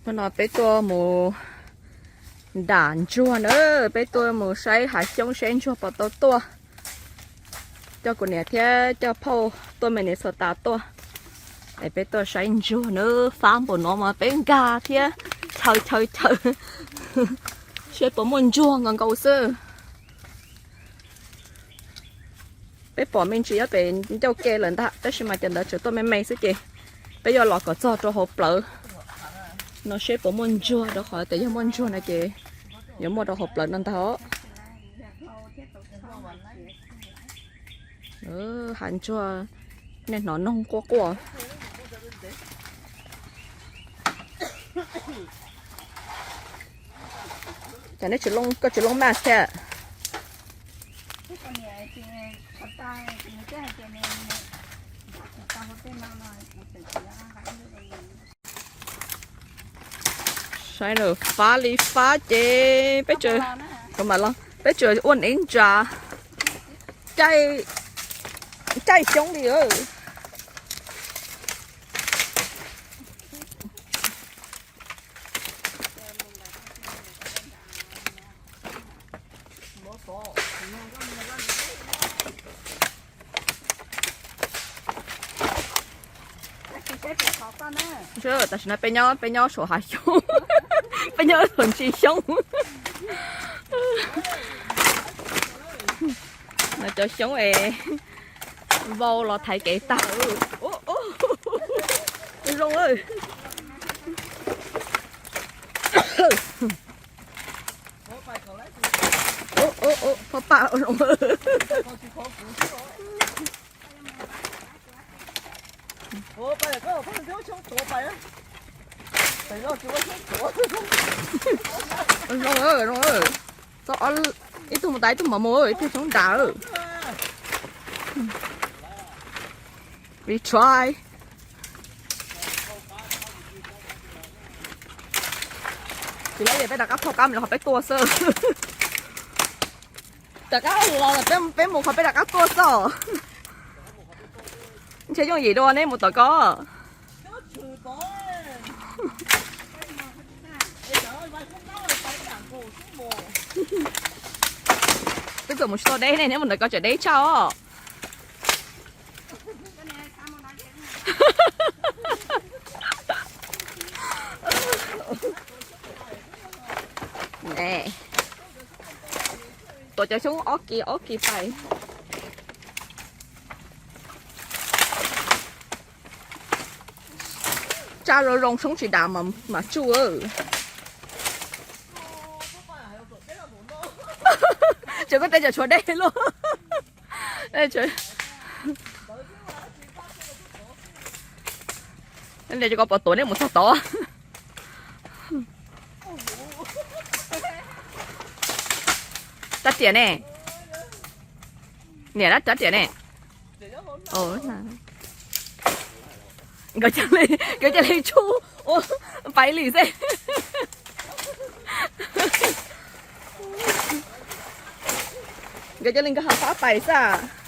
Hnub no peb tuaj mus dam ntsuag na, peb tuaj mus saib hav xyoob saib ntsuag puas tau tuaj. Coj kuv niam thiab coj phauj tuaj Minnesota tuaj. Es peb tuaj saib ntsuag na, fab npaum no mas peb nkag thiab chaw chaw chaw saib puas muaj ntsuag nkaus nkaus xwb. Peb pom me ntsis nyob pem ncauj ke lawm ntag, tab sis mas cov ntawd tseem tuaj me me xwb ces peb yuav los kom txog rau hauv plawv no seb puas muaj ntsuag, rau qhov tias yog muaj ntsuag no ces yuav muaj rau hauv plawv no ntag. Hav ntsuag nej hnov noog quaj quaj. Cas nej tsis loo, koj tsis loo mas thiab? Saib lawm, fab li fab ces peb tseem, kuv mam los, peb tseem ua nev ntsa caij xyoob li. Tam sim no peb nyob, peb nyob saum hav xyoob, peb nyob saum ntsis xyoob. No cov xyoob es vau los thaiv kev tag. Zoo, pab pab zoo. Zoo, zoo. Txo, ib tug mus tas ib tug mam mus, ib tug xyoob nram. Retry. Tsis lawm, peb rov qab phauj qab mus qhov peb tuaj xwb. Rov qab los peb mus qhov peb rov qab tuaj xwb. Ntshe yooj yim dua neb mus tom ko. Twb txawm mus tsis tau deb ne, neb mus ntawm ko tseem deb tshaj os. Tuav cov xyoob ob kis ob kis pais. Tsa zoo zoo xyoob tsis dav mas tsuj. Tseem koj teb tseem tshuav dej luaj. Li ko pov tuav nej mus txog tod. Rab riam ne. Niam, rab riam ne. Nkawd cia li tsuj ua pais li xwb. Nkawd cia li nkag hav fab pais xwb.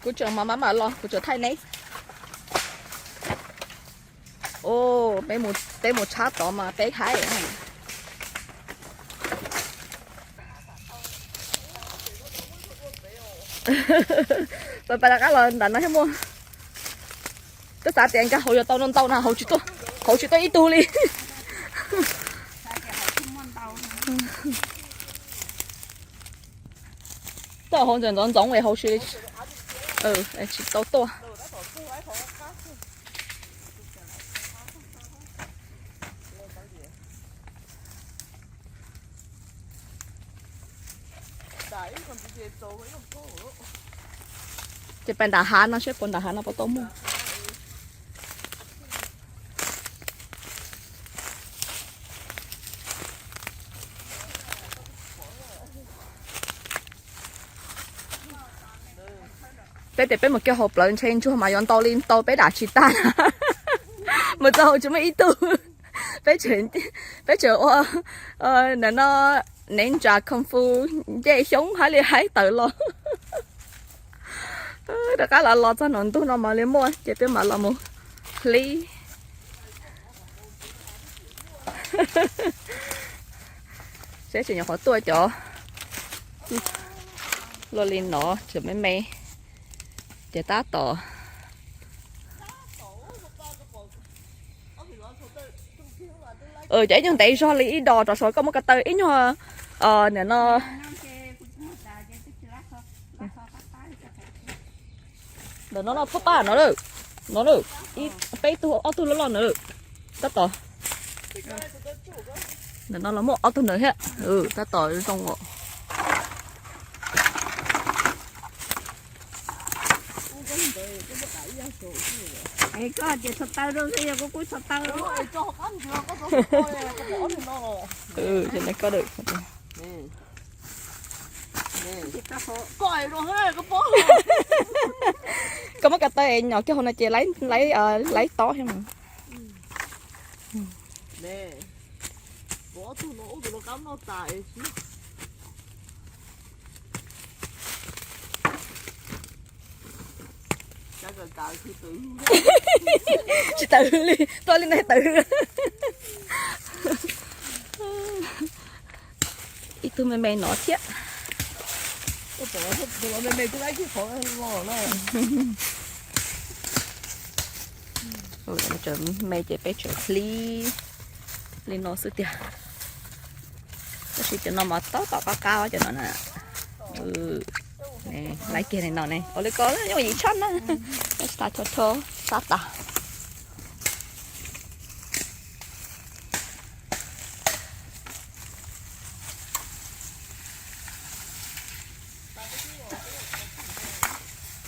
Kuv tseem mam mam mam los, kuv tseem thaij neb. Peb mus tshab tod mas peb haib. Pais pais rov qab los nram no thiab muaj. Twb xav tias nkag hauv yuav tau ntau ntau na, hauv tsis tuaj ib tug li. Tuaj hauv ntxoov ntxoov es hauv tsis, tsis tau tuaj. Ces pais nram hav no seb puas nram hav no puas tau muaj. Peb tias peb mus kiag hauv plawv ntshe ntsuag mas yuav ntau li ntau peb dam tsis tag. Mus txog hauv tsis muaj ib tug. Peb tseem, peb tseem ua, nim no, nev ntsa khoo fu, ncej xyoob hab li haib tawm los. Rov qab los los txog no ntug no mas li muaj ces peb mam los mus hlib. Seb tseem nyuam qhuav tuaj cov luaj li no tseem me me ces tab tom. Cov ib nyuag ntev zog li ib dos rov saud koj muab ko taw ib nyuag, nim no. Ntawm no no phob paj no lawm, no lawm, peb tug ob tug loj loj na lawm, tab tom. Ntawm no los muaj ob tug ntawd thiab, tab tom zoo os. Koj tias txhos taw rau xwb, yog kuv kuj txhos taw. Koj muab ko taw es nyom kiag hauv no ces laib tob thiab mas. Tsis tawm li, tuaj li no tawm. Ib tug me me no thiab. Me ces peb tseem hlib li no xwb tiag. Tab sis cov no mas tab tom qab qab cov no na. Laib kiag li no ne, ua li ko nyuaj yim tshaj na. Tsis tas tho tho, sab tas.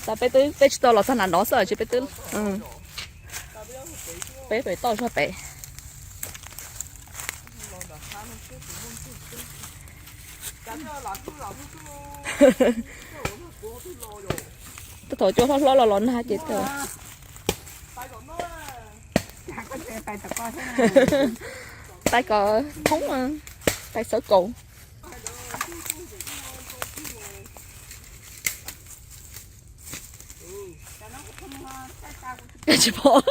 Tas peb twb, peb tsis tau los txog nram no xwb ces peb twb, peb pem toj zog pem. Tab tom cua hlob hlob los los nag ces tais kom thoob, tais xawv kaus. Tsis pom.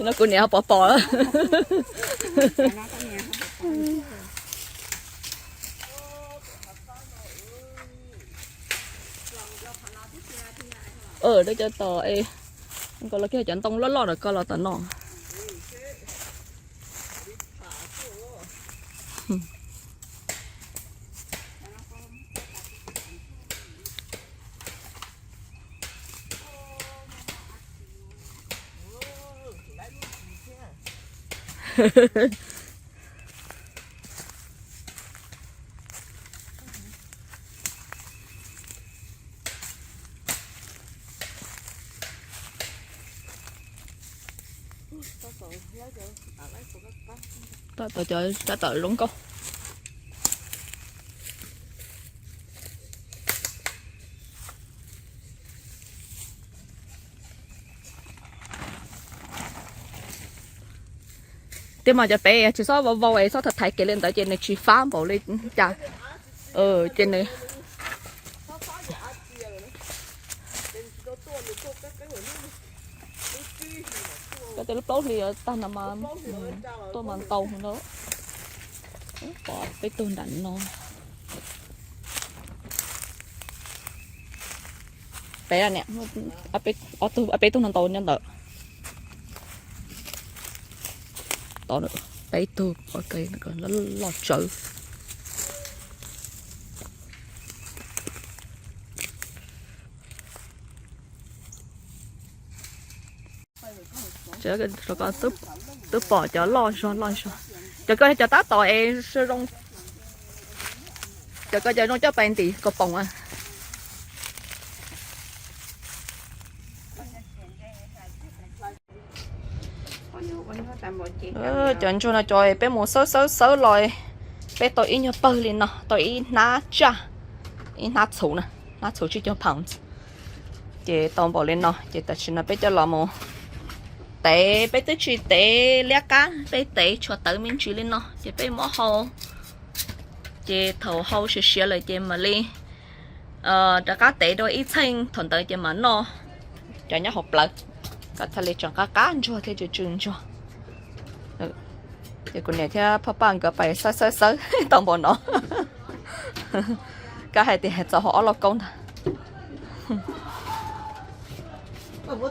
No kuv niam ho pom pom. Dab cov tos es, ko los kiag cov ntoo loj loj ntawm ko los tom no. Tab tom cov tab tom zoo nkauj. Tiag mas cov pem tsis txhob vau vau es txhob thaiv thaiv kev li ntawd ces nws tsis fab npaum li cas. Ces nws, koj tej lub plaub hlis tag no mas tuaj mas ntau no. Peb tug nram no. Peb niam, ob tug, peb tug no ntau nyob ntawd. Tod, peb tug loj tsawv. Twb pom cov loj zog loj zog. Cov ko cov tab tom es zoo. Cov ko cov zoo coj pais ntim kaus poom. Cov ntsuag no cov peb mus xawb xawb xawb los, peb tau ib nyuag pawg li no, tau ib hnab tsaj, ib hnab txhuv na, hnab txhuv tsib caug pounds. Ces tau npaum li no ces tam sim no peb coj los mus tev, peb twb tsis tev liab qab, peb tev tshuav tawv me ntsis li no ces peb muab hau. Ces thaum hau siav siav lawm ces mam li rov qab tev dua ib txheej, thaum ntawd ces mam noj cov nyob hauv plawv kom thiaj li tseem qab qab ntsuag thiab tsw tsw ntsuag. Ces kuv niam thiab phaj paj nkawd pais xawb xawb xawb tau npaum no. Kab hais tias txaus hau ob lauj kaub ntag. Kuv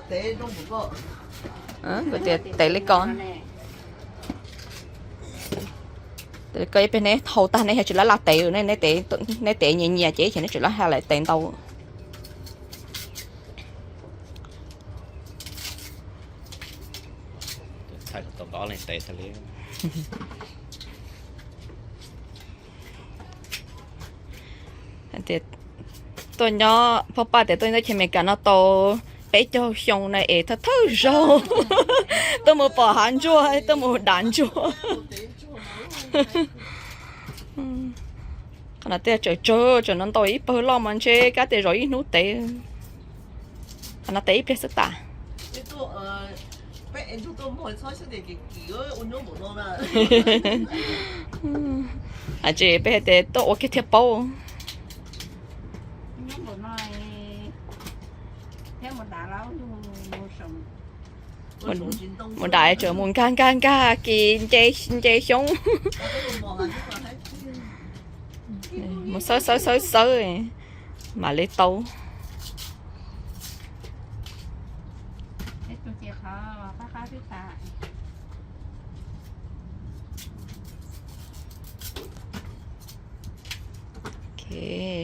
tias tev li ko, tev li ko ib pliag neb hau tag neb yog tsis lab laj tev, neb tev nyias nyias ces ib chim neb tsis lab laj tev ntau. Tuaj nyob, phaj paj tias tuaj nyob teb chaws Amelikas no tau peb caug xyoo na es thawj thawj zaug tuaj mus pom hav ntsuag, tuaj mus dav ntsuag. Qhov no tej tsawm tsawg, tsawm no ntau ib pawg loj mas ntshe kab tias zaum ib hnub tev. Qhov no tev ib pliag xwb tas. Tsis peb hais tias tuaj ua kiag thiaj paub. Mus dam tseem mus nkag nkag nkag kis nce xyoob. Mus xawb xawb xawb xawb mam li tau.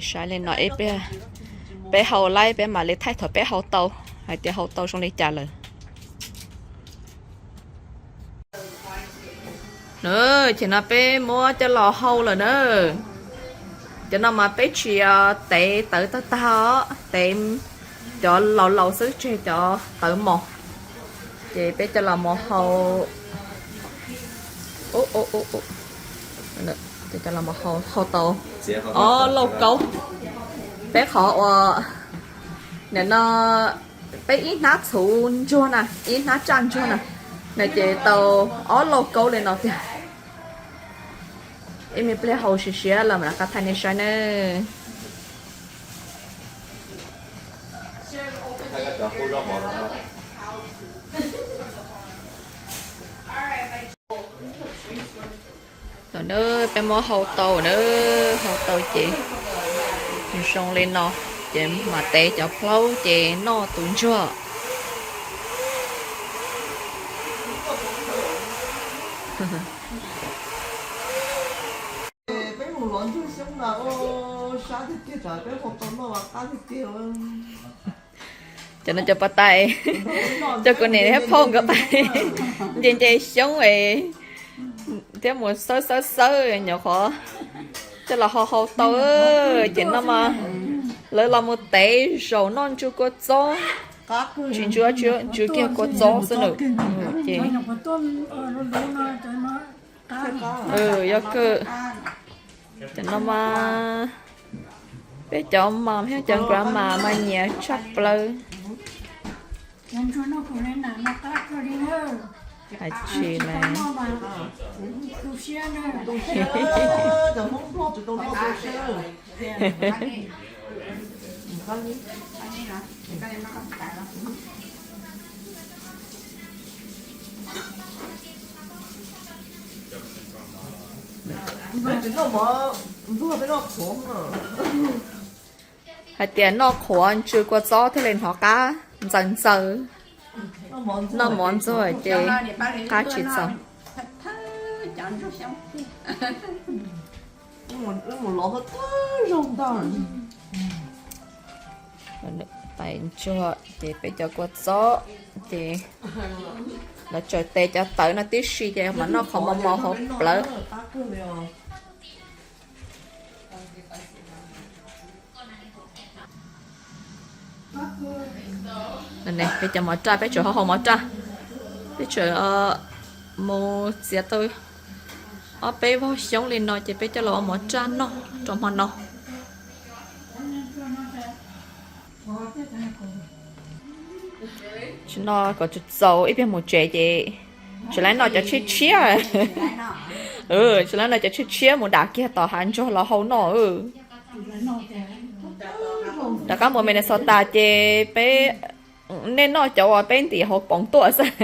Saib li no, peb hau laib peb mam li thaij thaum peb hau tau, hais tias hau tau zoo li cas lawm. Ces no peb muab coj los hau lawm na. Cov no mas peb tsis tev tawv tag tag os, tev cov laus laus xwb tseg cov tawv mos. Ces peb coj los mus hau, coj los mus hau tau ob lauj kaub. Peb qhov uas nim no peb ib hnab txhuv ntsuag na, ib hnab tsaj ntsuag na, no ces tau ob lauj kaub li no tiag. Ib me pliag hau siav siav los mam rov qab thaij nej saib nawb. Peb muab hau tau na, hau tau ces zoo li no, ces mam tev cov plaub ces noj tus ntsuag. Cov no cov pov tais, cov kuv niam thiab phauj nkawd pais nce nce xyoob thiab mus xawb xawb xawb nyuam qhuav coj los hau hau tau. Ces no mas lawv los mus tev zaum noj ntsuag kua txob, tsis ntsuag, ntsuag kiag kua txob xwb nawb. Ces yog kawg, cov no mas peb cov mom thiab cov grandma mas nyiam tshaj plaws. Hais tsis lawm. Hais tias noj qhuav ntsw kua txob thiaj li hnov qab ntxaws ntxaws. Noj mov ntxuag ces qab tsis txaus. Mus lov thawj zaug ntag. Pais ntsuag ces peb cov kua txob ces lawv tsaws tes cov tawv no tib si ces mam noj qhov mos mos hauv plawv. Peb cov mov raj, peb tseem hau hau mov raj, peb tseem mus txiav tau ob peb vog xyoob li no ces peb coj los ua mov raj noj rau hmo no. Tsis noj kom txaus ib pliag mus tsev ces tsis laib noj cov tshiab tshiab. Tsis laib noj cov tshiab tshiab, mus dam kiag tom hav ntsuag los hau noj. Rov qab mus Minnesota ces peb, nej noj cov uas peb ntim hauv poov tuaj xwb.